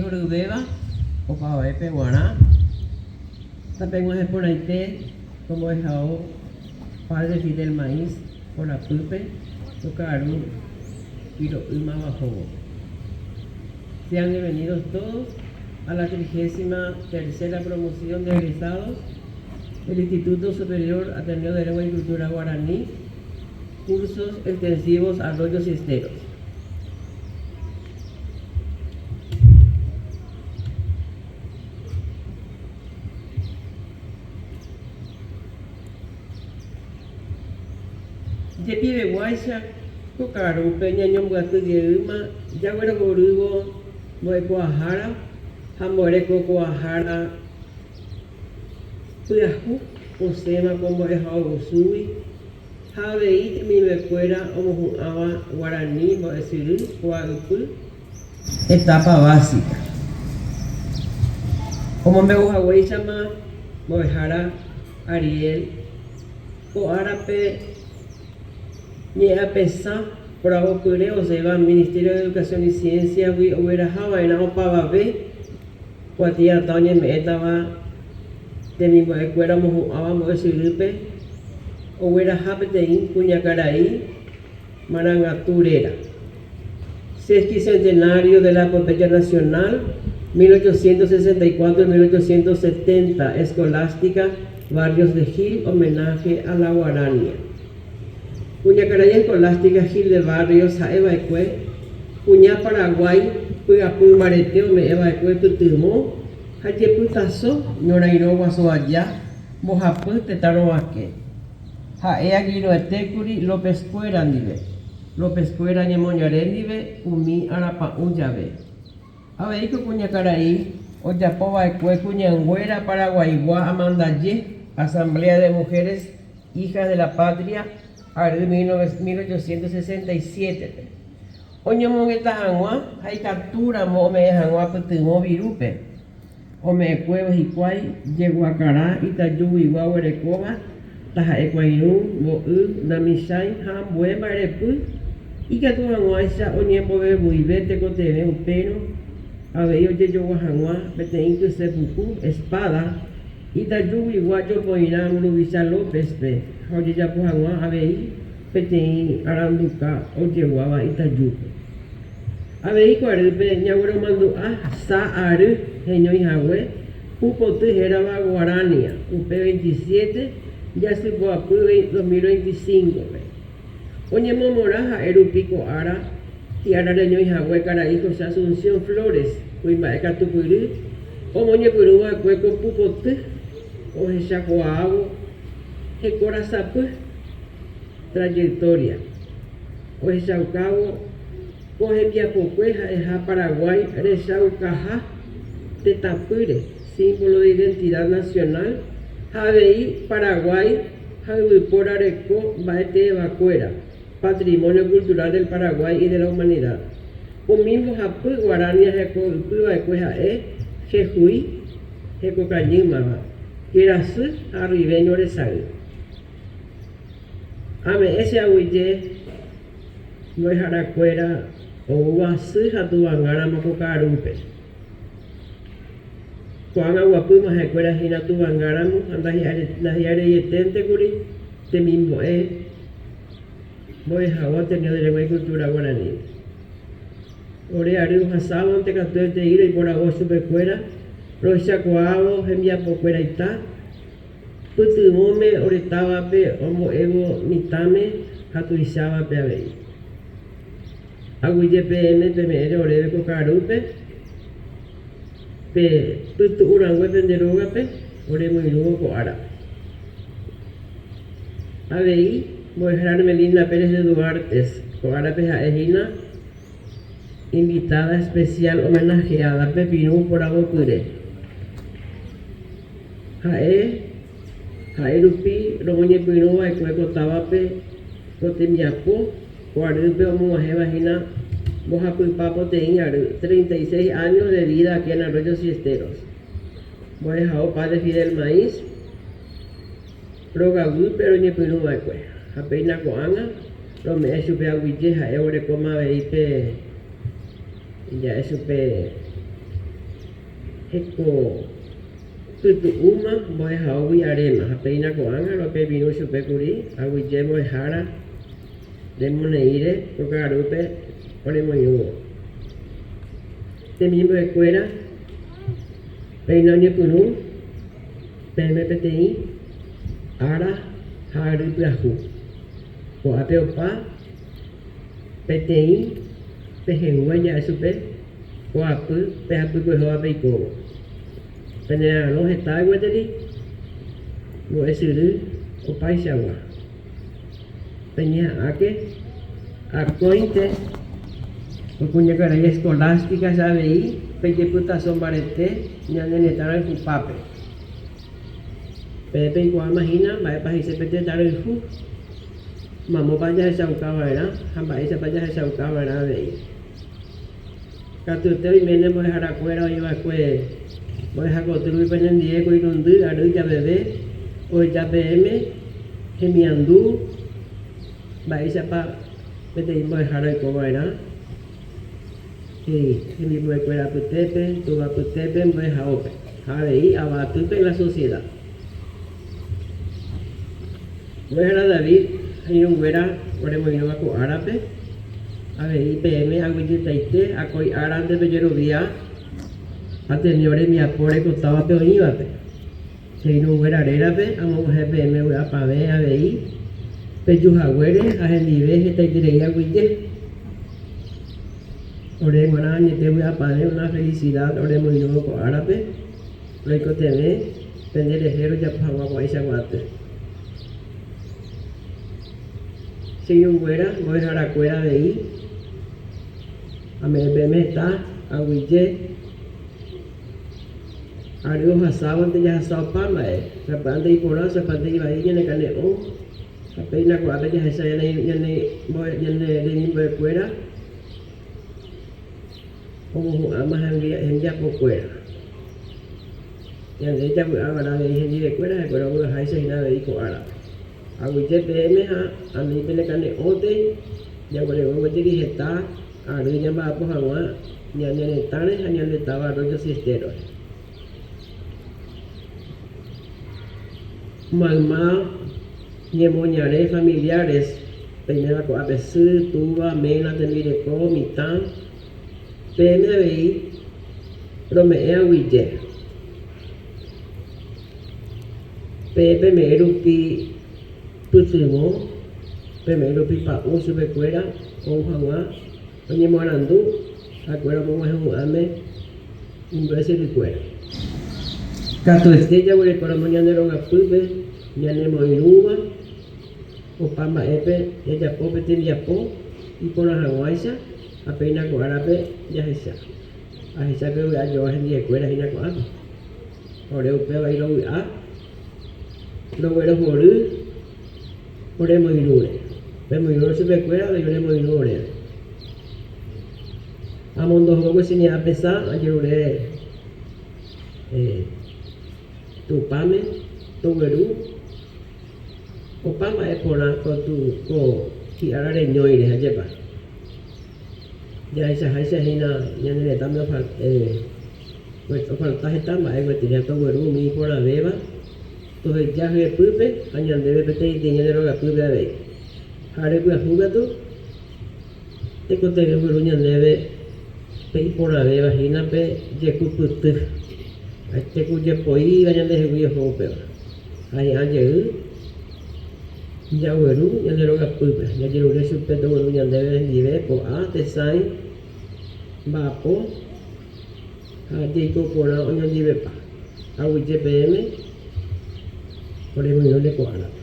Horyvéva opavavépe g̃uarã, tapeg̃uahẽ porãite ko mbo'ehao Padre Fidel Maíz korapýpe ko ka'aru piro'ýmava ohóvo. Sean bienvenidos todos a la trigésima tercera promoción de egresados del Instituto Superior Ateneo de Lengua y Cultura Guaraní, cursos extensivos Arroyos y Esteros. Jepiveguáicha ko ka'arúpe ñañombyaty jeýma jaguerohorývo mbo'ekuaahára ha mbo'erekokuaahára pyahu osẽva ko mbo'ehaovusúgui ha avei temimbo'ekuéra omohu'ãva guarani mbo'esyry kuaa'ypy etapa básica. Omombe'uhaguéichama mbo'ehára Ariel ko árape ñe'ẽapesã poravopyre osẽva Ministerio de Educación y Ciencia-gui oguerahava'erã opavave Kuatiatã oñeme'ẽtava temimbo'ekuéra omohu'ãva mbo'esyrýpe ogueraha peteĩ kuñakarai marangatu réra. Sesquicentenario de la Epopeya Nacional 1864-1870 Escolástica Barrios de Gil Homenaje a la Guarania. Kuñakarai Escolástica Gil de Barrios ha'eva'ekue kuña Paraguái py'apy mbarete ome'ẽva'ekue pytyvõ ha jepytaso ñorairõ guasu aja mbohapy tetã rovake. Ha'e aguiroetékuri López-kuéra ndive, López-kuéra ñemoñare ndive umi arapa'ũ jave. Avei ko kuñakarai ojapova'ekue kuñanguéra Paraguaigua amandaje, Asamblea de Mujeres Hijas de la Patria, ary 1867-pe. Oñomongeta hag̃ua ha ikatúramo ome'ẽ hag̃ua pytyvõ virúpe, ome'ẽkuévo hikuái jeguakarã itajuguigua oguerekóva, taha'e kuãirũ, mbo'y, namichãi ha ambue mba'erepy, ikatu hag̃uáicha oñembovevuive tekotevẽ upérõ avei ojejogua hag̃ua peteĩ kyse puku, espada, Itajuguigua jopoirã mburuvicha López-pe ha ojejapo hag̃ua avei peteĩ aranduka ojeguáva itajúpe. Avei ko arýpe ñagueromandu'a sa ary heñói hague pu poty hérava Guarania upe 27 jasypoapy 2025-pe. Oñemomorã ha'e rupi ko ára hi'ára reñói hague karai José Asunción Flores, kuimba'e katupyry, omoñepyrũ va'ekue ko pupoty ohechakuaávo hekorasapy, trayectoria, ohechaukávo ko hembiapokue ha'eha Paraguái rechaukaha tetãpýre, símbolo de identidad nacional, ha avei Paraguái ha yvypóra reko mba'eteevakuéra, Patrimonio Cultural del Paraguay y de la Humanidad. Umi mbohapy guarania heko ypyva'ekue ha'e, Jejuí, hekokañýmava, Kerasy ha Arribeño resay. Ame'ẽ che aguyje mbo'eharakuéra oúva sy ha tuvangáramo ko ka'arúpe. Ko'ág̃a guapýma ha'ekuéra hína tuvangáramo ha ndahi'areieténtekuri temimbo'e mbo'ehao Ateneo de Lengua y Cultura Guaraníme. Ore ary ohasávonte katuetei roiporavo chupekuéra rohechakuaávo hembiapokueraita pytyvõme ore távape ombo'évo mitãme ha tuichávape avei. Aguyje peẽme peme'ẽre oréve ko ka'arúpe, pe pytu'u rangue pende rógape oremoirũvo ko árape. Avei, mbo'ehára Hermelinda Pérez de Duartes, ko árape ha'e hína invitada especial homenajeada pepirũ poravopyre. Ha'e, ha'e rupi romoñepyrũ va'ekue ko távape ko tembiapo Ko arýpe omog̃uahẽva hína mbohapypa poteĩ ary, 36 años de vida aquí en Arroyos y Esteros. Mbo'ehao Padre Fidel Maíz rogaguýpe roñepyrũ va'ekue, ha péina ko'ág̃a rome'ẽ chupe aguyje ha'e orekóma avei pe ja'e chupe. Heko pytu'úma mbo'ehaógui aréma ha péina ko'ág̃a ropepirũ chupe kuri aguyje mbo'ehára remoneíre ko ka'arúpe oremoirũvo. Temimbo'ekuéra péina oñepyrũ peẽme peteĩ ára ha ary pyahu. Ko'ápe opa peteĩ pehẽngue ja'e chupe Poapy pe hapykuehóva peikóvo. Penera'arõ heta gueteri mbo'esyry opaichagua. Peñeha'ãke akóinte ko kuñakarai Escolástica-cha avei pejepytaso mbarete ñane retã rayhupápe. Peẽ peikuaáma hína mba'épa he'ise pe tetã rayhu, mamópa jahechauka va'erã ha mba'éichapa jahechauka va'erã avei. Katuete oiméne mbo'eharakuéra oĩva'ekue mbo'ehakoty rupi penendie ko irundy ary javeve oheja peẽme hemiandu mba'éichapa peteĩ mbo'ehára oikova'erã hemimbo'ekuéra apytépe, túva apytépe, mbo'ehaópe ha avei ava atýpe en la sociedad. Mbo'ehára David ha irũnguéra oremoirũva ko árape, avei peẽme aguyjetaite akói árante pejerovia Ateneo rembiapo rekotávape oĩvape. Che irũnguéra rérape amog̃uahẽ peẽme vy'apavẽ avei peju haguére ha hendive hetaiterei aguyje. Ore g̃uarã añete vy'apavẽ una felicidad oremoirũvo ko árape. Roikotevẽ pende rehe rojapo hag̃ua ko'ãichagua aty. Che irũnguéra, mbo'eharakuéra avei, ame'ẽ peẽme heta aguyje ary ohasávante jahasa opa mba'e, sapy'ánte iporã, sapy'ánte ivai ñane kane'õ, ha péina ko'ápe jahecha ñane remimbo'ekuéra. Omohu'ãma hembiapokuéra. Ñande javy'ava'erã avei hendivekuéra ha'ekuéra ovy'aháicha hína avei ko árape. Aguyje peẽme ha ani penekane'õtei jaguereko gueteri heta ary ñamba'apo hag̃ua ñane retãre ha ñande táva Arroyo Siestero-re. Mayma ñemoñare familiares peiméva ko'ápe sy, túva, ména, tembireko, mitã, peẽme avei rome'ẽ aguyje. Peẽ peme'ẽ rupi pytyvõ, peme'ẽ rupi pa'ũ chupekuéra ou hag̃ua oñemoarandu ha'ekuéra omog̃uahẽ hu'ãme imbo'esyrykuéra. Katuete jaguerekóramo ñande rogapýpe ñanemoirũva opa mba'épe jajapo pe tembiapo iporã hag̃uáicha ha péina ko árape jahecha. Ahecha pe vy'a joa hendiekuéra hína ko'ápe. Ore upéva irovy'a roguerohory oremoirũre. Pemoirũ chupekuéra avei oremoirũ oréve. Amondohóvo che ñe'ãpesã ajerure Tupãme togueru opa mba'e porã ko hi'ára reñóire, ajépa. Jahechaháicha hína ñane retãme ofalta heta mba'e gueteri ha togueru umi iporãvéva toheja hyepýpe ha ñandéve peteĩteĩ ñande rogapýpe avei. Ha repyahu katu tekotevẽ ogueru ñandéve pe iporãvéva hína pe jekupyty. Ha'ete ku jepoíva ñandehegui oho upéva. Ha hi'ã jey jagueru ñande rogapýpe, jajerure chupe togueru ñandéve hendive po'a, tesãi, mba'apo ha jeiko porã oñondivepa. Aguyje peẽme oremoirũne ko árape.